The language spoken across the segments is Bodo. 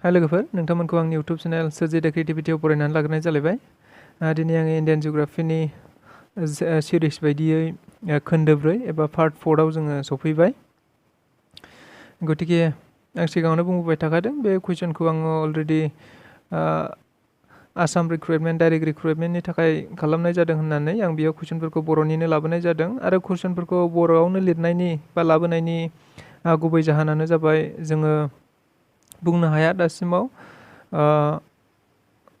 हाय लोगोफोर, नोंथांमोनखौ आंनि YouTube channel Assam GK Pt-i फरायनानै लाग्रोनाय जालायबाय। दिनै आङो इन्डियान जिअग्राफिनि सिरिज बायदियै खोन्दो 4 एबा पार्ट 4 आव जोङो सफैबाय। गतिके आं सिगाङावनो बुंबोबाय थाखादों, बे कुइसनखौ आङो अलरेडि आसाम रिक्रुटमेन्ट डाइरेक्ट रिक्रुटमेन्टनि थाखाय खालामनाय जादों होननानै आं बेयाव कुइसनफोरखौ बर'निनो लाबोनाय जादों आरो कुइसनफोरखौ बर'आवनो लिरनायनि बा लाबोनायनि गुबै जाहोनानो जाबाय जोङो बुंनो हाया दासिमाव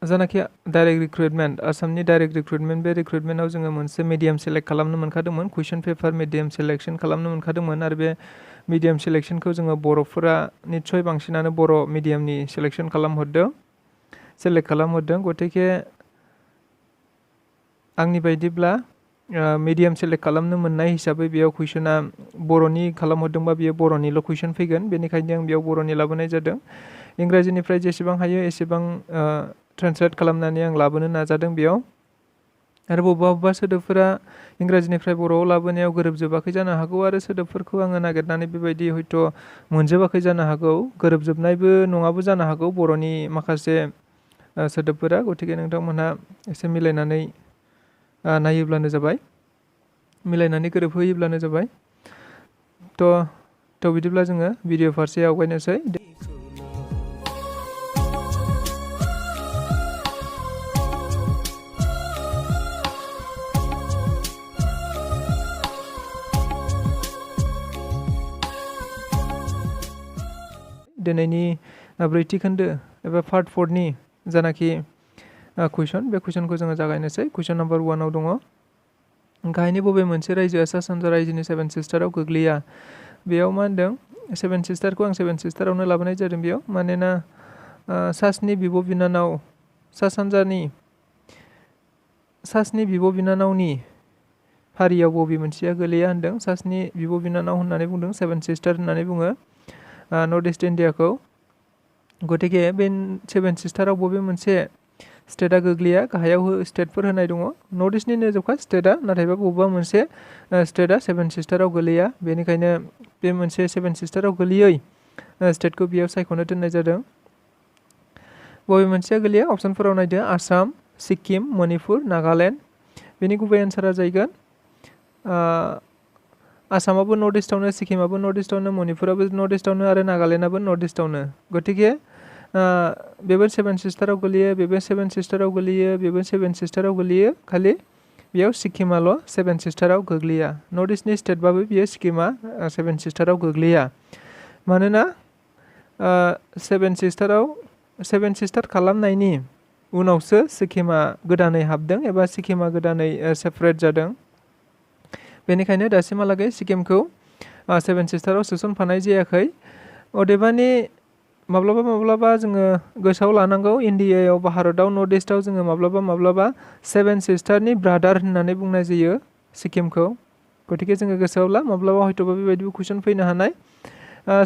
जानाखि डाइरेक्ट रिक्रुटमेन्ट आसामनि डाइरेक्ट रिक्रुटमेन्ट बे रिक्रुटमेन्टआव जोङो मोनसे मिडियाम सेलेक्ट खालामनो मोनखादोंमोन, कुइसन पेपार मिडियाम सेलेक्शन खालामनो मोनखादोंमोन आरो बे मिडियाम सेलेक्शनखौ जोङो बर'फोरा निस्सय बांसिनानो बर' मिडियामनि सेलेक्ट खालामहरदों। गतिके आंनि बायदिब्ला मिडियाम सेलेक्ट खालामनो मोननाय हिसाबै बेयाव कुइसना बर'नि खालामहरदोंबा बेयो बर'निल' कुइसन फैगोन, बेनिखायनो आं बेयाव बर'नि लाबोनाय जादों। इंराजिनिफ्राय जेसेबां हायो एसेबां ट्रान्सलेट खालामनानै आं लाबोनो नाजादों बेयाव। आरो बबेबा सोदोबफोरा इंराजिनिफ्राय बर'आव लाबोनायाव गोरोबजोबाखै जानो हागौ आरो सोदोबफोरखौ आङो नागिरनानै बेबायदि हयथ' मोनजोबाखै जानो हागौ, गोरोबजोबनायबो नङाबो जानो हागौ बर'नि माखासे सोदोबफोरा। गतिके नोंथांमोनहा एसे मिलायनानै नायोब्लानो जाबाय, मिलायनानै गोरोबहोयोब्लानो जाबाय। थ' बिदिब्ला जोङो भिडिअ फारसे आवगायनोसै। दिनैनि ब्रैथि खोन्दो एबा पार्ट 4 नि जानाखि कुइसन, बे कुइसनखौ जोङो जागायनोसै। कुइसन नम्बर 1 आव दङ, गाहायनि बबे मोनसे रायजोआ सा सानजा रायजोनि 7 सिस्टाराव गोग्लैया? बेयाव मा होनदों, 7 सिस्टारखौ आं 7 सिस्टारावनो लाबोनाय जादों बेयाव, मानोना सासनि बिब' बिनानावनि फारियाव बबे मोनसेया गोलैया होनदों। सासनि बिब' बिनानाव होननानै बुंदों, 7 सिस्टार होननानै बुङो नर्थ इस्ट इन्डियाखौ। गतिके बे 7 सिस्टाराव बबे मोनसे स्टेटआ गोग्लैया? गाहायाव स्टेटफोर होनाय दङ, नर्थ इस्टनिनो जोबखा स्टेटआ, नाथायबा बबेबा मोनसे स्टेटआ 7 सिस्टाराव गोलैया। बेनिखायनो बे मोनसे 7 सिस्टाराव गोलैयै स्टेटखौ बेयाव सायख'नो दोननाय जादों। बबे मोनसेया गोलैया? अप्सनफोराव नायदो, आसाम, सिक्किम, मणिपुर, नागालेण्ड। बेनि गुबै एन्सारा जाहैगोन आसामाबो नर्थ इस्टआवनो, सिक्किमाबो नर्थ इस्टआवनो, मणिपुराबो नर्थ इस्टआवनो आरो नागालेण्डआबो नर्थ इस्टआवनो। गतिके बेबो 7 सिस्टाराव गोलैयो, बेबो 7 सिस्टाराव गोलैयो, बेबो 7 सिस्टाराव गोलैयो, खालि बेयाव सिक्किमाल' 7 सिस्टाराव गोग्लैया। नर्थ इस्टनि स्टेटबाबो बियो सिक्किमा 7 सिस्टाराव गोग्लैया, मानोना 7 सिस्टार खालामनायनि उनावसो सिक्किमा गोदानै हाबदों एबा सिक्किमा गोदानै सेपारेट जादों। बेनिखायनो दासिमहालागै सिक्किमखौ 7 सिस्टाराव सोसनफानाय जायाखै। अदेबानि माब्लाबा जोङो गोसोआव लानांगौ, इन्डियायाव, भारतआव, नर्थ इस्टआव जोङो माब्लाबा 7 सिस्टारनि ब्रादार होननानै बुंनाय जायो सिक्किमखौ। गतिके जोङो गोसोआव ला, माब्लाबा हयथ'बा बेबायदिबो कुइसन फैनो हानाय।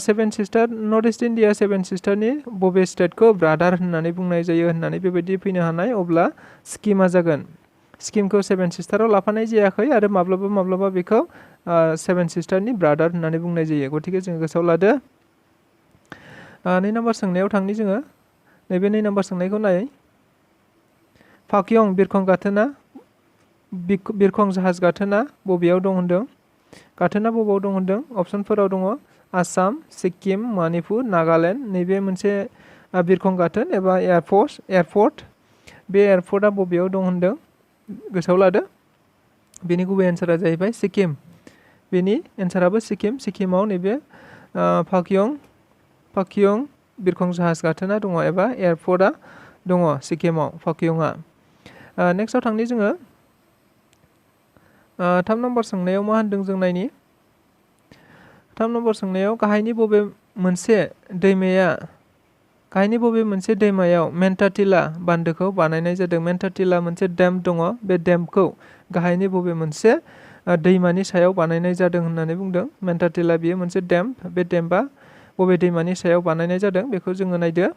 7 सिस्टार, नर्थ इस्ट इन्डिया 7 सिस्टारनि बबे स्टेटखौ ब्रादार होननानै बुंनाय जायो होननानै बेबायदि फैनो हानाय, अब्ला सिक्किमा जागोन। सिक्किमखौ 7 सिस्टाराव लाफानाय जायाखै आरो माब्लाबा बेखौ 7 सिस्टारनि ब्रादार होननानै बुंनाय जायो। गतिके जोङो गोसोआव लादो। 2 नाम्बार सोंनायाव थांनि जोङो। नैबे 2 नाम्बार सोंनायखौ नाय। पाक्यं बिरखं जाहाज गाथोना बबेयाव दं होनदों? गाथोना बबेयाव दं होनदों? अप्सनफोराव दङ, आसाम, सिक्किम, मणिपुर, नागालेण्ड। नैबे मोनसे बिरखं गाथोन एबा एयारपर्ट, बे एयारपर्टआ बबेयाव दं होनदों? गोसोआव लादो। बेनि गुबै एन्सारा जाहैबाय सिक्किम। बेनि एन्साराबो सिक्किम। सिक्किमाव नैबे पाक्यं बिरखं जाहाज गाथोना दङ एबा एयारपर्टआ दङ सिक्किमाव, पाक्यंआ। नेक्स्टआव थांनि जोङो। 3 नम्बर सोंनायाव मा होनदों जों नायनि। 3 नम्बर सोंनायाव गाहायनि बबे मोनसे दैमायाव मेन्टाटिला बान्दोखौ बानायनाय जादों? मेन्टाटिला मोनसे डेम दङ, बे डेमखौ गाहायनि बबे मोनसे दैमानि सायाव बानायनाय जादों होननानै बुंदों। मेन्टाटिला बियो मोनसे डेम, बे डेमआ बबे दैमानि सायाव बानायनाय जादों बेखौ जोङो नायदो।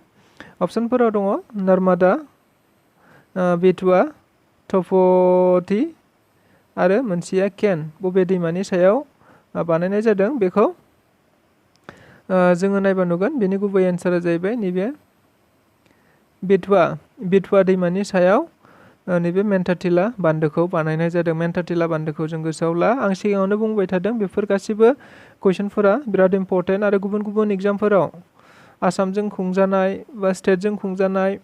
अप्सनफोराव दङ, नर्मदा, बेतुवा, तपती आरो मोनसेया केन। बबे दैमानि सायाव बानायनाय जादों बेखौ जोङो नायबा नुगोन। बेनि गुबै एन्सारा जाहैबाय नैबे बेथुवा दैमानि सायाव नैबे मेन्टाटिला बान्दोखौ बानायनाय जादों। मेन्टाटिला बान्दोखौ जों गोसोआव ला। आं सिगाङावनो बुंबाय थादों बेफोर गासिबो कुइसनफोरा बिराद इम्परटेन्ट आरो गुबुन गुबुन एग्जामफोराव आसामजों खुंजानाय बा स्टेटजों खुंजानाय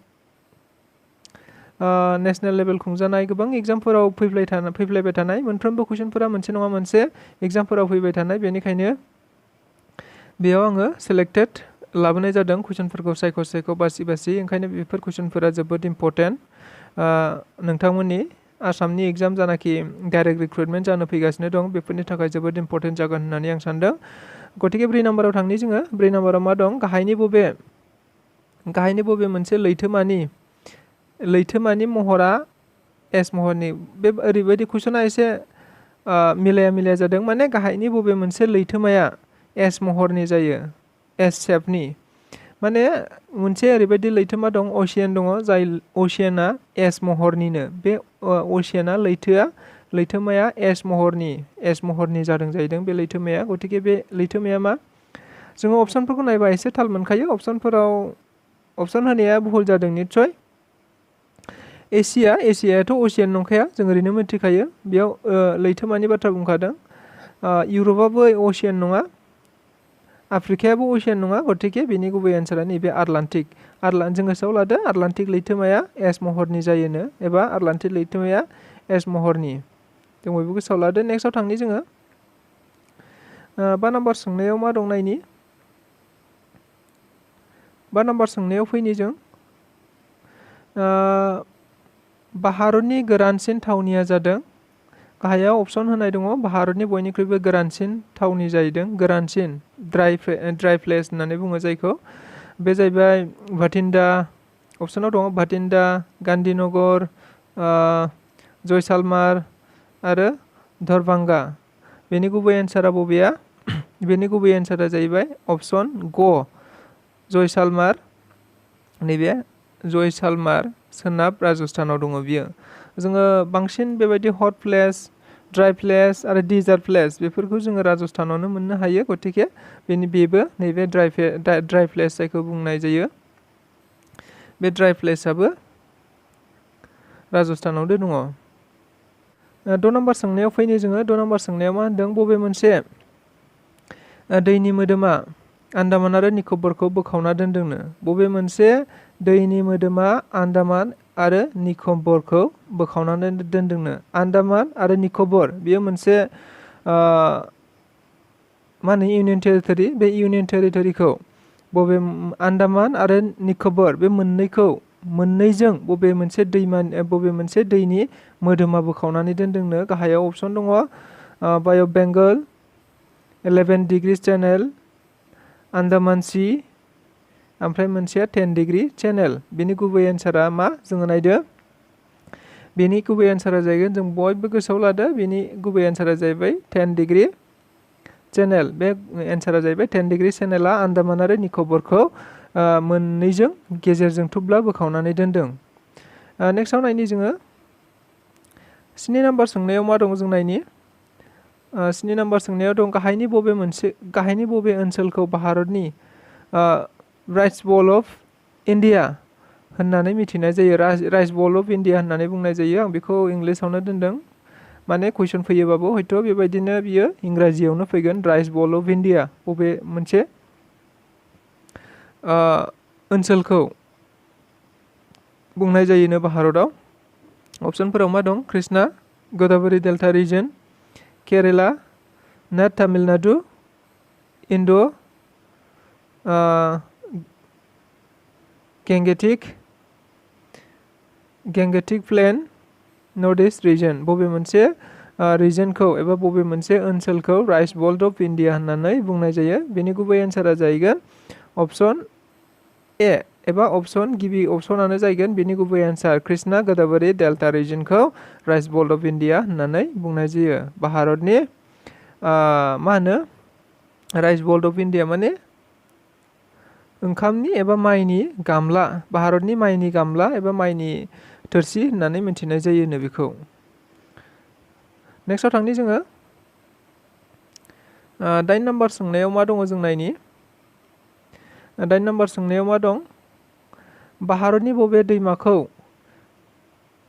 नेशनेल लेभेल खुंजानाय गोबां एग्जामफोराव फैफ्लायबाय थानाय मोनफ्रोमबो कुइसनफोरा मोनसे नङा मोनसे एग्जामफोराव फैबाय थानाय। बेनिखायनो बेयाव आङो सेलेक्टेड लाबोनाय जादों कुइसनफोरखौ सायख' बासि ओंखायनो बेफोर कुइसनफोरा जोबोद इम्परटेन्ट नोंथांमोननि आसामनि एग्जाम जानाखि डाइरेक्ट रिक्रुटमेन्ट जानो फैगासिनो दं बेफोरनि थाखाय जोबोद इम्परटेन्ट जागोन होननानै आं सानदों। गतिके 4 नाम्बाराव थांनि जोङो। 4 नाम्बाराव मा दं? गाहायनि बबे मोनसे लैथोमानि महरा एस महरनि। बे ओरैबायदि कुइसना एसे मिलाया जादों। माने गाहायनि बबे मोनसे लैथोमाया एस महरनि जायो, एस शेपनि। माने मोनसे ओरैबायदि लैथोमा दं, असियान दङ, जाय असियाना एस महरनिनो। बे असियाना लैथोमाया एस महरनि जादों जाहैदों बे लैथोमाया। गतिके बे लैथोमाया मा? जोङो अपसनफोरखौ नायबा एसे थाल मोनखायो। अपसन होनाया भुल जादों निस्सय। एसियायाथ' असियान नंखाया, जों ओरैनो मिथिखायो। बेयाव लैथोमानि बाथ्रा बुंखादों। इउरपआबो असियान नङा, आफ्रिकायाबो असियान नङा। गतिके बेनि गुबै एन्सारा नैबे आटलान्टिक। जों गोसोआव लादो आटलान्टिक लैथोमाया एस महरनि जायोनो, एबा आटलान्टिक लैथोमाया एस महरनि। जों बयबो गोसोआव लादो। नेक्स्टआव थांनि जोङो। 5 नाम्बार सोंनायाव मा दं नायनि? 5 नाम्बार सोंनायाव फैनि जों। भारतनि गोरानसिन थावनिया जादों। गाहायाव अपसन होनाय दङ। भारतनि बयनिख्रुइबो गोरानसिन थावनि जाहैदों। गोरानसिन ड्राइ प्लेस होननानै बुङो जायखौ। बे जाहैबाय भाटिन्डा। अपसनाव दङ भाटिन्डा, गान्धीनगर, जयसालमार आरो दरभांगा। बेनि गुबै एन्सारा बबेया? बेनि गुबै एन्सारा जाहैबाय अपसन ग, जयसालमार। नैबे जयसालमार सोनाब राजस्थानाव दङ बियो। जोङो बांसिन बेबायदि हट प्लेस, ड्राइ प्लेस आरो डिजार्ट प्लेस बेफोरखौ जोङो राजस्थानावनो मोननो हायो। गतिके बेबो नैबे ड्राइ प्लेस जायखौ बुंनाय जायो, बे ड्राइ प्लेसआबो राजस्थानावनो दङ। 6 नाम्बार सोंनायाव फैनि जोङो। 6 नाम्बार सोंनायाव मा होनदों? बबे मोनसे दैनि मोदोमा आन्दामान आरो निकबरखौ बोखावना दोनदोंनो? बबे मोनसे दैनि मोदोमा आन्दामान आरो निकबरखौ बोखावनानै दोनदोंनो? आन्दामान आरो निकबर बेयो मोनसे मा होनो इउनियन टेरिटरि। बे इउनियन टेरिटरिखौ बबे आन्दामान आरो निकबर बे मोननैजों बबे मोनसे दैनि मोदोमा बोखावनानै दोनदोंनो? गाहायाव अपसन दङ bay of Bengal, 11 degree channel, Andaman sea, ओमफ्राय मोनसेया 10 डिग्री चेनेल। बेनि गुबै एन्सारा मा? जोङो नायदो। बेनि गुबै एन्सारा जाहैगोन, जों बयबो गोसोआव लादो, बेनि गुबै एन्सारा जाहैबाय 10 डिग्री चेनेल। बे एन्सारा जाहैबाय 10 डिग्री चेनेला आन्दामान आरो निकबरखौ मोननैजों गेजेरजों थुब्ला बोखावनानै दोनदों। नेक्स्टआव नायनि जोङो। 7 नाम्बार सोंनायाव मा दं जों नायनि। 7 नाम्बार सोंनायाव दं गाहायनि बबे ओनसोलखौ भारतनि राइस बल अफ इन्डिया होननानै मिथिनाय जायो? राइस बल अफ इन्डिया होननानै बुंनाय जायो। आं बेखौ इंलिसावनो दोनदों, माने कुइसन फैयोबाबो हयथ' बेबायदिनो बियो इंराजियावनो फैगोन। राइस बल अफ इन्डिया बबे मोनसे ओनसोलखौ बुंनाय जायोनो भारताव? अपसनफोराव मा दं? Krishna, Godavari delta region, Kerala, north Tamil Nadu, Indo' Gangetic plain, north east region. बबे मोनसे रिजनखौ एबा बबे मोनसे ओनसोलखौ राइस बल अफ इन्डिया होननानै बुंनाय जायो? बेनि गुबै एन्सारा जाहैगोन अपसन ए, एबा गिबि अपसनानो जाहैगोन बेनि गुबै एन्सार। कृष्णा गोदावरी डेल्टा रिजनखौ राइस बल अफ इन्डिया होननानै बुंनाय जायो। भारतनि मा होनो राइस बल अफ इन्डिया माने ओंखामनि एबा माइनि गामला, भारतनि माइनि गामला एबा माइनि थोरसि होननानै मिथिनाय जायोनो बेखौ। नेक्स्टआव थांनि जोङो। 8 नाम्बार सोंनायाव मा दङ जों नायनि। 8 नाम्बार सोंनायाव मा दं? भारतनि बबे दैमाखौ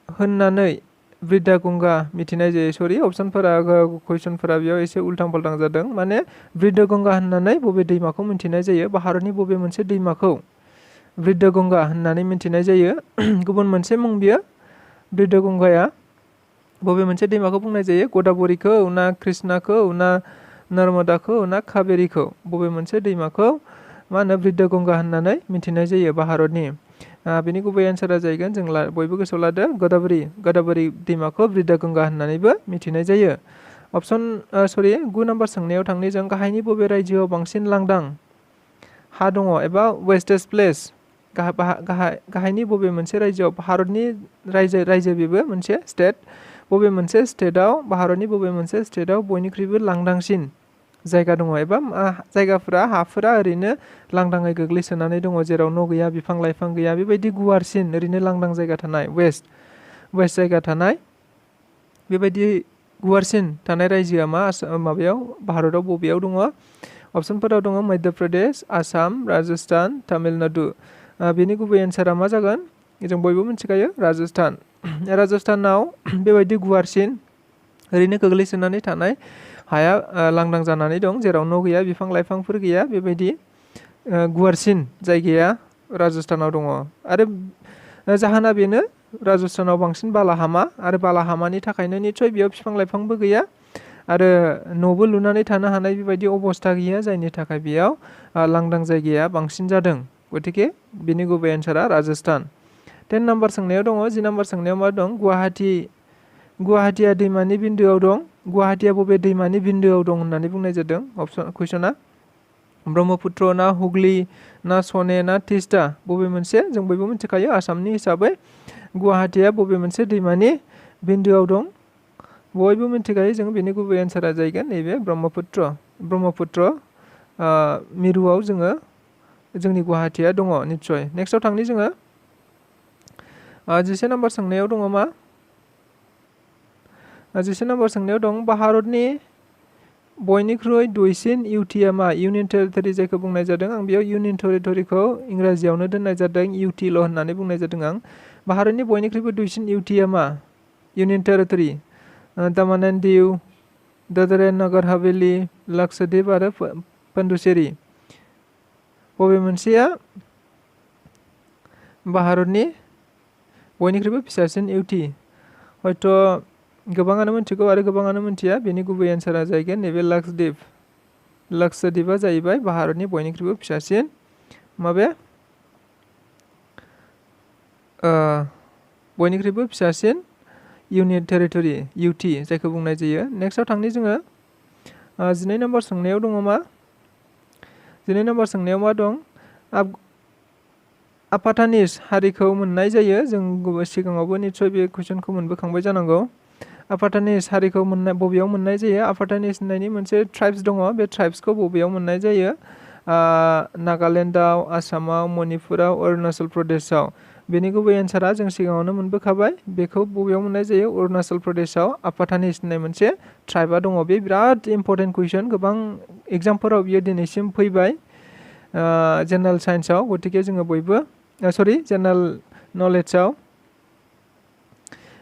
होननानै बृद्धा गंगा मिथिनाय जायो? सरि, अप्शनफोरा कुइसनफोरा बेयाव एसे उल्टां फाल्टां जादों। माने बृद्धा गंगा होननानै बबे दैमाखौ मिथिनाय जायो? भारतनि बबे मोनसे दैमाखौ बृद्धा गंगा होननानै मिथिनाय जायो? गुबुन मोनसे मुं बियो बृद्धा गंगाया बबे मोनसे दैमाखौ बुंनाय जायो? गदाबरीखौ ना कृष्णाखौ ना नर्मदाखौ ना कावेरीखौ? बबे मोनसे दैमाखौ मा होनो बृद्धा गंगा होननानै मिथिनाय जायो भारतनि? बेनि गुबै एन्सारा जाहैगोन, जों बयबो गोसोआव लादो, गदाबरी दैमाखौ बृद्धा गंगा होननानैबो मिथिनाय जायो। अप्शन 9 नाम्बार सोंनायाव थांनि जों। गाहायनि बबे रायजोआव बांसिन लांदां हा दङ एबा वेस्टेज प्लेस? गाहायनि बबे मोनसे रायजोआव, भारतनि रायजो बेबो मोनसे स्टेट, बबे मोनसे स्टेटआव, भारतनि बबे मोनसे स्टेटआव बयनिख्रुइबो लांदांसिन जायगा दङ एबा जायगाफोरा, हाफोरा ओरैनो लांदाङै गोग्लैसोनानै दङ, जेराव न' गैया, बिफां लाइफां गैया, बेबायदि गुवारसिन ओरैनो लांदां जायगा थानाय, वेस्ट जायगा थानाय, बेबायदि गुवारसिन थानाय रायजोआ माबायाव भारताव बबेयाव दङ? अप्शनफोराव दङ मध्य प्रदेश, आसाम, राजस्थान, तामिलनाडु। बेनि गुबै एन्सारा मा जागोन? जों बयबो मिथिखायो, राजस्थान। राजस्थानाव बेबायदि गुवारसिन ओरैनो गोग्लैसोनानै थानाय हाया लांदां जानानै दं, जेराव न' गैया, बिफां लाइफांफोर गैया, बेबायदि गुवारसिन जायगाया राजस्थानाव दङ। आरो जाहोना बेनो, राजस्थानाव बांसिन बालाहामा, आरो बालाहामानि थाखायनो निस्सय बेयाव बिफां लाइफांबो गैया आरो न'बो लुनानै थानो हानाय बेबायदि अबस्था गैया, जायनि थाखाय बेयाव लांदां जायगाया बांसिन जादों। गतिके बिनि गुबै एन्सारा राजस्थान। 10 नाम्बार सोंनायाव दङ। 10 नाम्बार सोंनायाव मा दं? गुवाहाटीया दैमानि बिन्दोआव दं। गुवाहाटीया बबे दैमानि बिन्दोआव दं होननानै बुंनाय जादों? कुइसना ब्रह्मपुत्र ना हुगली ना सने ना तीस्ता? बबे मोनसे? जों बयबो मिथिखायो, आसामनि हिसाबै गुवाहाटीया बबे मोनसे दैमानि बिन्दोआव दं? बयबो मिथिखायो जों। बेनि गुबै एन्सारा जाहैगोन नैबे ब्रह्मपुत्र मिरुआव जोंनि गुवाहाटीया दङ निस्सय। नेक्स्टआव थांनि जोङो। 11 नाम्बार सोंनायाव दङ मा? 11 नाम्बार सोंनायाव दं, भारतनि बयनिख्रुइ दुइसिन इउटिआ मा? इउनियन टेरिटरि जायखौ बुंनाय जादों। आं बेयाव इउनियन टेरिटरिखौ इंराजियावनो दोननाय जादों, इउटिल' होननानै बुंनाय जादों आं। भारतनि बयनिख्रुइबो दुइसिन इउटिआ मा? Union territory. दामान एन्ड दिउ, दादर एन्ड नगर हावेली, लक्षद्वीप आरो पन्डुचेरी। बबे मोनसेया भारतनि बयनिख्रुइबो फिसासिन इउटि? हयथ' गोबाङानो मिथिगौ आरो गोबाङानो मिथिया। बेनि गुबै एन्सारा जाहैगोन नैबे लक्षद्वीप। लक्षद्वीपआ जाहैबाय भारतनि बयनिख्रुइबो फिसासिन बयनिख्रुइबो फिसासिन इउनियन टेरिटरि, इउटि जायखौ बुंनाय जायो। नेक्स्टआव थांनि जोङो। 12 नाम्बार सोंनायाव दङ मा? 12 नाम्बार सोंनायाव मा दं? आपाटानिस हारिखौ मोननाय जायो। जों सिगाङावबो निस्सय बे कुइसनखौ मोनबोखांबाय जानांगौ। आपाटानिस हारिखौ बबेयाव मोननाय जायो? आपाटानिस होननायनि मोनसे ट्राइब्स दङ। बे ट्राइब्सखौ बबेयाव मोननाय जायो? नागालेण्डआव, आसामाव, मणिपुराव, अरुणाचल प्रदेशआव। बेनि गुबै एन्सारा जों सिगाङावनो मोनबोखाबाय। बेखौ बबेयाव मोननाय जायो? अरुणाचल प्रदेशआव आपाटानिस होननाय मोनसे ट्राइबा दङ। बे बिराद इम्परटेन्ट कुइसन, गोबां एग्जामफोराव बियो दिनैसिम फैबाय जेनेरेल साइन्सआव। गतिके जोङो बयबो जेनेरेल नलेजआव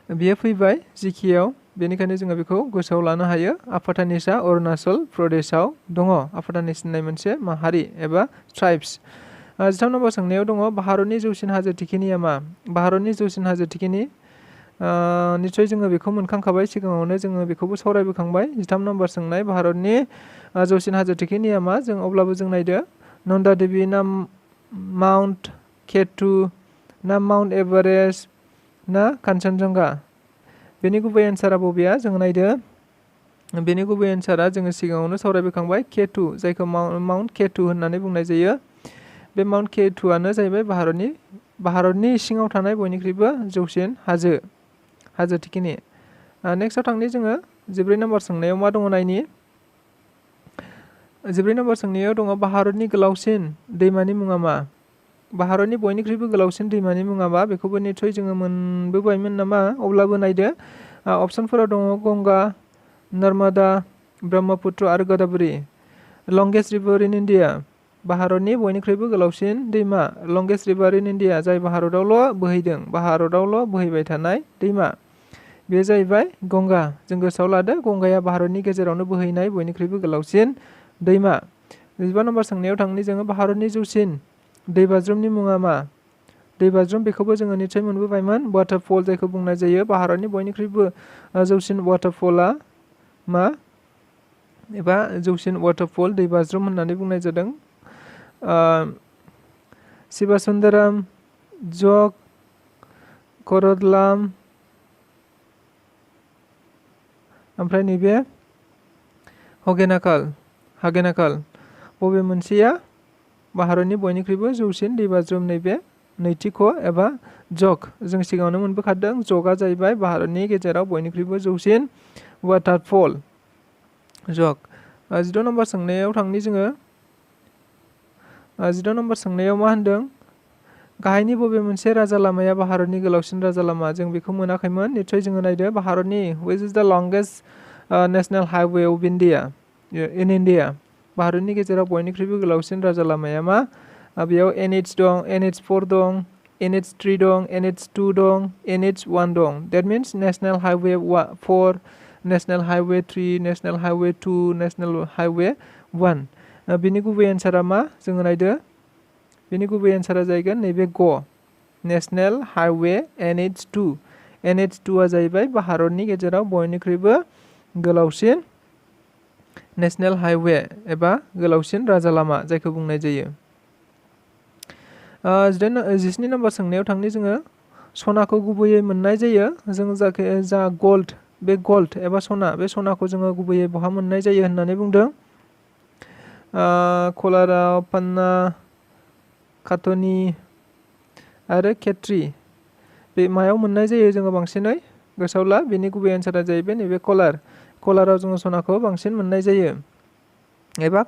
बियो फैबाय जिकेआव, बेनिखायनो जोङो बेखौ गोसोआव लानो हायो। आपाटानिसआ अरुणाचल प्रदेशआव दङ। आपाटानिस होननाय मोनसे माहारि एबा ट्राइब्स। 13 नाम्बार सोंनायाव दङ, भारतनि जौसिन हाजो थिखिनिया मा? भारतनि जौसिन हाजो थिखिनि, निस्सय जोङो बेखौ मोनखांखाबाय, सिगाङावनो जोङो बेखौबो सावरायबोखांबाय। 13 नाम्बार सोंनाय, भारतनि जौसिन हाजो थिखिनिया मा? जों अब्लाबो जों नायदो, नन्दा देबि ना माउन्ट केटु ना माउन्ट एभारेस्ट ना कान्चनजंगा? बेनि गुबै एन्सारा बबेया? जों नायदो। बेनि गुबै एन्सारा जोङो सिगाङावनो सावरायबोखांबाय, केटु, जायखौ माउन्ट केटु होननानै बुंनाय जायो। बे माउन्ट केटुआनो जाहैबाय भारतनि सिङाव थानाय बयनिख्रुइबो जौसिन हाजो थिखिनि। नेक्स्टआव थांनि जोङो। 14 नाम्बार सोंनायाव मा दङ नायनि। 14 नाम्बार सोंनायाव दङ, भारतनि गोलावसिन दैमानि मुङा मा? भारतनि बयनिख्रुइबो गोलावसिन दैमानि मुङा मा? बेखौबो निस्सय जोङो मोनबोबायमोन नामा? अब्लाबो नायदो। अप्शनफोराव दङ गंगा, नर्मदा, ब्रह्मपुत्र आरो Godavari. Longest river in India. भारतनि बयनिख्रुइबो गोलावसिन दैमा लंगेस्ट रिभार इन इन्डिया जाय भारतावल' बोहैदों भारतावल' बोहैबाय थानाय दैमा बे जाहैबाय गंगा। जों गोसोआव लादो गंगाया भारतनि गेजेरावनो बोहैनाय बयनिख्रुइबो गोलावसिन दैमा। 25 नम्बर सोंनायाव थांनि जोङो भारतनि जौसिन दैबाज्रुमनि मुङा मा? दैबाज्रुम बेखौबो जोङो निसय मोनबोबायमोन वाटारफल जायखौ बुंनाय जायो भारतनि बयनिख्रुइबो जौसिन वाटारफला मा एबा जौसिन वाटारफल दैबाज्रुम होननानै बुंनाय जादों शिवसुन्दरम, जग, करदलाम, ओमफ्राय नैबे हागेनाकाल बबे मोनसेया भारतनि बयनिख्रुइबो जौसिन दैबाज्रुम? नैबे नैथिख' एबा जग जों सिगाङावनो मोनबोखादों जगआ जाहैबाय भारतनि गेजेराव बयनिख्रुइबो जौसिन वाटारफल जग। 16 नम्बर सोंनायाव थांनि जोङो 16 नम्बर सोंनायाव मा होनदों गाहायनि बबे मोनसे राजा लामाया भारतनि गोलावसिन राजा लामा? जों बेखौ मोनाखैमोन निसय जोङो नायदो भारतनि which is the longest national highway of India in India भारतनि गेजेराव बयनिख्रुइबो गोलावसिन राजा लामाया मा? बेयाव NH दं, NH4 दं, NH3 दं, NH2 दं, NH1 दं। That means National Highway 4, National Highway 3, National Highway 2, National Highway 1। बिनि गुबै एन्सारा मा? जोङो नायदो बिनि गुबै एन्सारा जाहैगोन नैबे ग नेशनेल हाइवे NH2। NH2आ जाहैबाय भारतनि गेजेराव बयनिख्रुइबो गोलावसिन नेशनेल हाइवे एबा गोलावसिन राजा लामा जायखौ बुंनाय जायो। 17 नम्बर सोंनायाव थांनि जोङो सनाखौ गुबैयै मोननाय जायो जों जा गल्ड बे गल्ड एबा सना बे सनाखौ जोङो गुबैयै बहा मोननाय जायो होननानै बुंदों कलाराव, पान्ना, काटनी आरो खेत्री बे मायाव मोननाय जायो जोङो बांसिनै गोसोआव ला बेनि गुबै एन्सारा जाहैबाय नैबे कलाराव जोङो सनाखौ बांसिन मोननाय जायो एबा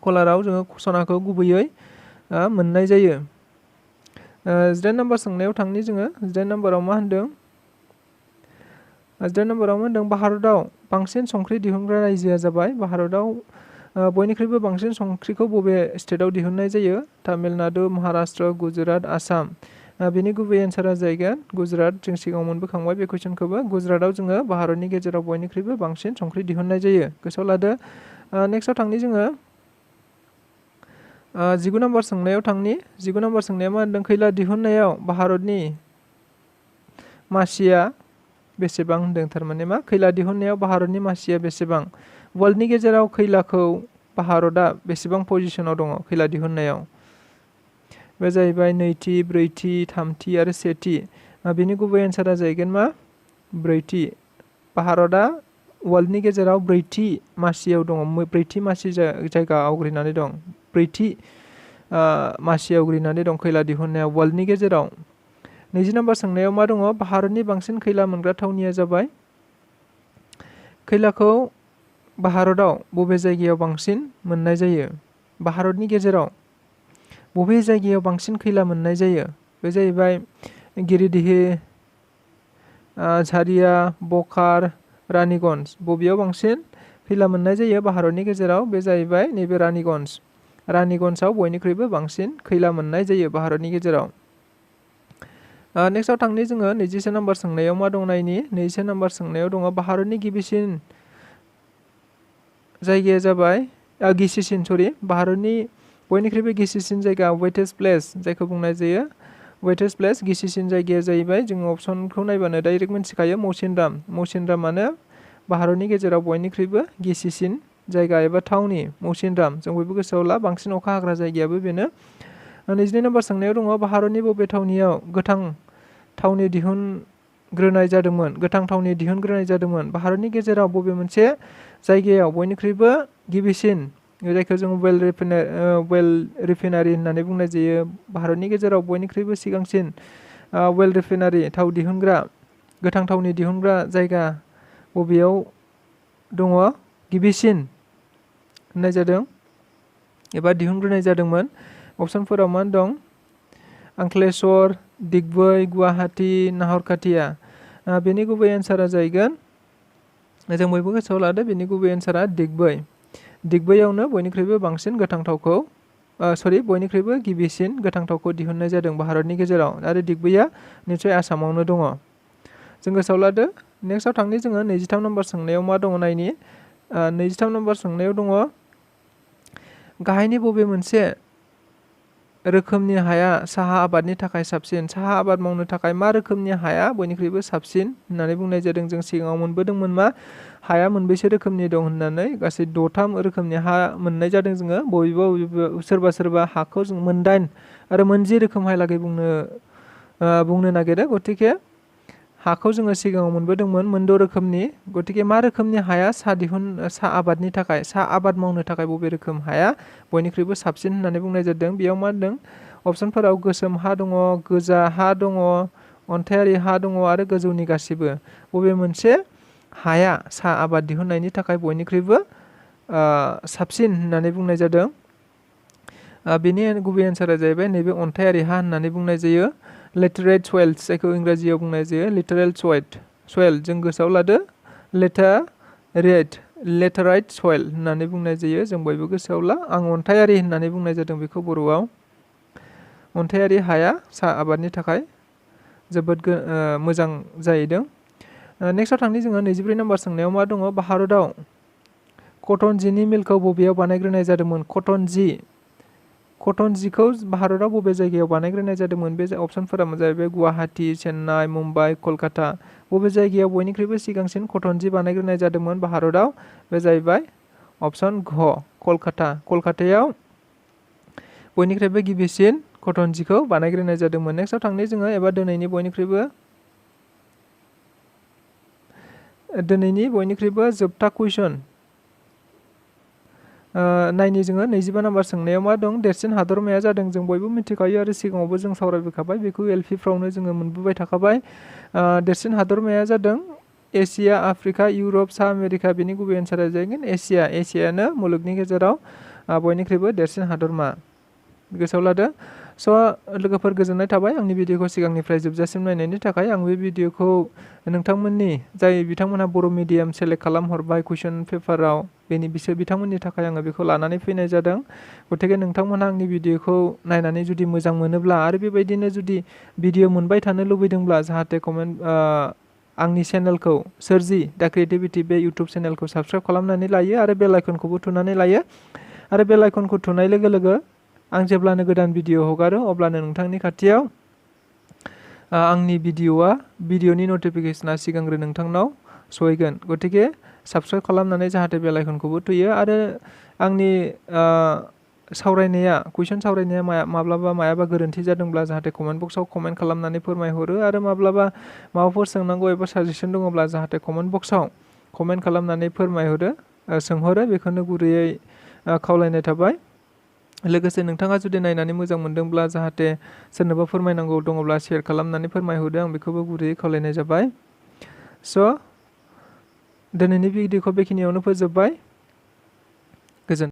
कलाराव जोङो सनाखौ गुबैयै मोननाय जायो। 18 नम्बर सोंनायाव थांनि जोङो 18 नम्बराव मा होनदों 18 नम्बराव मा होनदों भारताव बांसिन संख्रि दिहुनग्रा रायजोआ जाबाय भारताव बयनिख्रुइबो बांसिन संख्रिखौ बबे स्टेटआव दिहुननाय जायो? तामिलनाडु, महाराष्ट्र, गुजरात, आसाम। बेनि गुबै एन्सारा जाहैगोन गुजरात। जों सिगाङाव मोनबोखांबाय बे कुइसनखौबो गुजरातआव जोङो भारतनि गेजेराव बयनिख्रुइबो बांसिन संख्रि दिहुननाय जायो गोसोआव लादो। नेक्स्टआव थांनि जोङो 19 नम्बर सोंनायाव थांनि 19 नम्बर सोंनाया मा होनदों खैला दिहुननायाव भारतनि मासिया बेसेबां होनदों थारमाने मा खैला दिहुननायाव भारतनि मासिया बेसेबां? वर्ल्डनि गेजेराव खैलाखौ भारतआ बेसेबां पजिसनाव दङ खैला दिहुननायाव? बे जाहैबाय नैथि, ब्रैथि, थामथि आरो सेथि। बेनि गुबै एन्सारा जाहैगोन मा ब्रैथि। भारतआ वर्ल्डनि गेजेराव ब्रैथि मासियाव दङ ब्रैथि मासि जायगा आवग्रिनानै दं ब्रैथि मासि आवग्रिनानै दं खैला दिहुननायाव वर्ल्डनि गेजेराव। 20 नम्बर सोंनायाव मा दङ भारतनि बांसिन खैला मोनग्रा थावनिया जाबाय खैलाखौ भारतआव बबे जायगायाव बांसिन मोननाय जायो? भारतनि गेजेराव बबे जायगायाव बांसिन खैला मोननाय जायो? बे जाहैबाय गिरिदिह, झारिया, बकार, रानीगंज। बबेयाव बांसिन खैला मोननाय जायो भारतनि गेजेराव? बे जाहैबाय नैबे रानीगंजआव बयनिख्रुइबो बांसिन खैला मोननाय जायो भारतनि गेजेराव। नेक्स्टआव थांनि जोङो 21 नम्बर सोंनायाव मा दं नायनि 21 नम्बर सोंनायाव दङ भारतनि गिबिसिन जायगाया जाबाय भारतनि बयनिख्रुइबो गिसिसिन जायगा वेटेस्ट प्लेस जायखौ बुंनाय जायो वेटेस्ट प्लेस गिसिसिन जायगाया जाहैबाय जोङो अपसनखौ नायबानो डाइरेक्ट मिन्थिखायो मौसिनरामानो भारतनि गेजेराव बयनिख्रुइबो गिसिसिन जायगा एबा थावनि मौसिनराम जों बयबो गोसोआव ला बांसिन अखा हाग्रा जायगायाबो बेनो। 22 नम्बर सोंनायाव दङ भारतनि बबे थावनियाव गोथां थावनि दिहुनग्रोनाय जादोंमोन भारतनि गेजेराव बबे मोनसे जायगायाव बयनिख्रुइबो गिबिसिन जायखौ जों वेल रिफाइनारि होननानै बुंनाय जायो भारतनि गेजेराव बयनिख्रुइबो सिगांसिन वेल रिफाइनारि थाव दिहुनग्रा गोथां थावनि दिहुनग्रा जायगा बबेयाव दङ गिबिसिन होननाय जादों एबा दिहुनग्रोनाय जादोंमोन? अपसनफोराव मा दं अंक्लेश्वर, दिग्बै, गुवाहाटी, नाहरकाटिया। बेनि गुबै एन्सारा जाहैगोन जों बयबो गोसोआव लादो बेनि गुबै एन्सारा दिग्बैयावनो बयनिख्रुइबो बांसिन गोथां थावखौ बयनिख्रुइबो गिबिसिन गोथां थावखौ दिहुननाय जादों भारतनि गेजेराव आरो दिग्बैया निसय आसामावनो दङ। जों गोसोआव लादो। नेक्स्टआव थांनि जोङो 23 नम्बर सोंनायाव मा दङ नायनि। 23 नम्बर सोंनायाव दङ गाहायनि बबे मोनसे रोखोमनि हाया साहा आबादनि थाखाय साबसिन? साहा आबाद मावनो थाखाय मा रोखोमनि हाया बयनिख्रुइबो साबसिन होननानै बुंनाय जादों? जों सिगाङाव मोनबोदोंमोन मा हाया मोनबेसे रोखोमनि दं होननानै गासै 6 रोखोमनि हा मोननाय जादों जोङो। बबेबा सोरबा सोरबा हाखौ जों 9 आरो 10 रोखोमहालागै बुंनो नागिरो। गतिके हाखौ जोङो सिगाङाव मोनबोदोंमोन 6 रोखोमनि। गतिके मा रोखोमनि हाया साहा आबादनि थाखाय साहा आबाद मावनो थाखाय बबे रोखोम हाया बयनिख्रुइबो साबसिन होननानै बुंनाय जादों? बेयाव मा होनदों? अपसनफोराव गोसोम हा दङ, गोजा हा दङ, अन्थाइआरि हा दङ आरो गोजौनि गासिबो। बबे मोनसे हाया साहा आबाद दिहुननायनि थाखाय बयनिख्रुइबो साबसिन होननानै बुंनाय जादों? बेनि गुबै एन्सारा जाहैबाय नैबे अन्थाइआरि हा होननानै बुंनाय जायो। लेटेराइट सयल्स जायखौ इंराजियाव बुंनाय जायो लेटेराइट सयेल। जों गोसोआव लादो लेटेराइट सयेल होननानै बुंनाय जायो। जों बयबो गोसोआव ला। आं अन्थाइआरि होननानै बुंनाय जादों बेखौ बर'आव। अन्थाइआरि हाया साहा आबादनि थाखाय जोबोद मोजां जाहैदों। नेक्स्टआव थांनि जोङो 24 नम्बर सोंनायाव मा दङ? भारतआव कटन जिनि मिलखौ बबेयाव बानायग्रोनाय जादोंमोन? कटन जिखौ भारतआव बबे जायगायाव बानायग्रोनाय जादोंमोन? बे अपसनफोरा जाहैबाय गुवाहाटी, चेन्नाइ, मुम्बाइ, कलकाता। बबे जायगायाव बयनिख्रुइबो सिगांसिन कटन जि बानायग्रोनाय जादोंमोन भारतआव? बे जाहैबाय अपसन घ कलकाता। कलकातायाव बयनिख्रुइबो गिबिसिन कटन जिखौ बानायग्रोनाय जादोंमोन। नेक्स्टआव थांनि जोङो एबा दिनैनि बयनिख्रुइबो जोबथा कुइसन नायनि जोङो 25 नम्बर सोंनायाव मा दं? देरसिन हादरमाया जादों। जों बयबो मिथिखायो आरो सिगाङावबो जों सावरायबोखाबाय बेखौ LP-फ्रावनो जोङो मोनबोबाय थाखाबाय। देरसिन हादरमाया जादों एसिया, आफ्रिका, इउरप, सा आमेरिका। बेनि गुबै एन्सारा जाहैगोन एसिया। एसियानो मुलुगनि गेजेराव बयनिख्रुइबो देरसिन हादरमा। गोसोआव लादो। स' लोगोफोर गोजोननाय थाबाय आंनि भिडिअखौ सिगांनिफ्राय जोबजासिम नायनायनि थाखाय। आं बे भिडिअखौ नोंथांमोननि जाय बिथांमोनहा बर' मिडियाम सेलेक्ट खालामहरबाय कुइसन पेपाराव बिथांमोननि थाखाय आङो बेखौ लानानै फैनाय जादों। गतिके नोंथांमोनहा आंनि भिडिअखौ नायनानै जुदि मोजां मोनोब्ला आरो बेबायदिनो जुदि भिडिअ मोनबाय थानो लुबैदोंब्ला जाहाथे आंनि चेनेलखौ सोरजि दा क्रिएटिभिटि बे इउटुब चेनेलखौ साबस्क्राइब खालामनानै लायो आरो बेल आइकनखौबो थुनानै लायो। आरो बेल आइकनखौ थुनाय लोगो लोगो आं जेब्लानो गोदान भिडिअ हगारो अब्लानो नोंथांनि खाथियाव आंनि भिडिअनि नटिफिकेसना सिगांग्रो नोंथांनाव सहैगोन। गतिके साबस्क्राइब खालामनानै जाहाथे बेल आइकनखौबो थुयो आरो आंनि कुइसन सावरायनाया माब्लाबा मायाबा गोरोन्थि जादोंब्ला जाहाथे कमेन्ट बक्सआव कमेन्ट खालामनानै फोरमायहरो आरो माब्लाबा माबाफोर सोंनांगौ एबा साजेसन दङब्ला जाहाथे कमेन्ट बक्सआव कमेन्ट खालामनानै सोंहरो। बेखौनो गुरैयै खावलायनाय थाबाय। लोगोसे नोंथाङा जुदि नायनानै मोजां मोनदोंब्ला जाहाथे सोरनोबा फोरमायनांगौ दङब्ला शेयार खालामनानै फोरमायहरदो। आं बेखौबो गुरैयै खावलायनाय जाबाय। स' दिनैनि भिडिअखौ बेखिनियावनो फोजोबबाय। गोजोन्थों।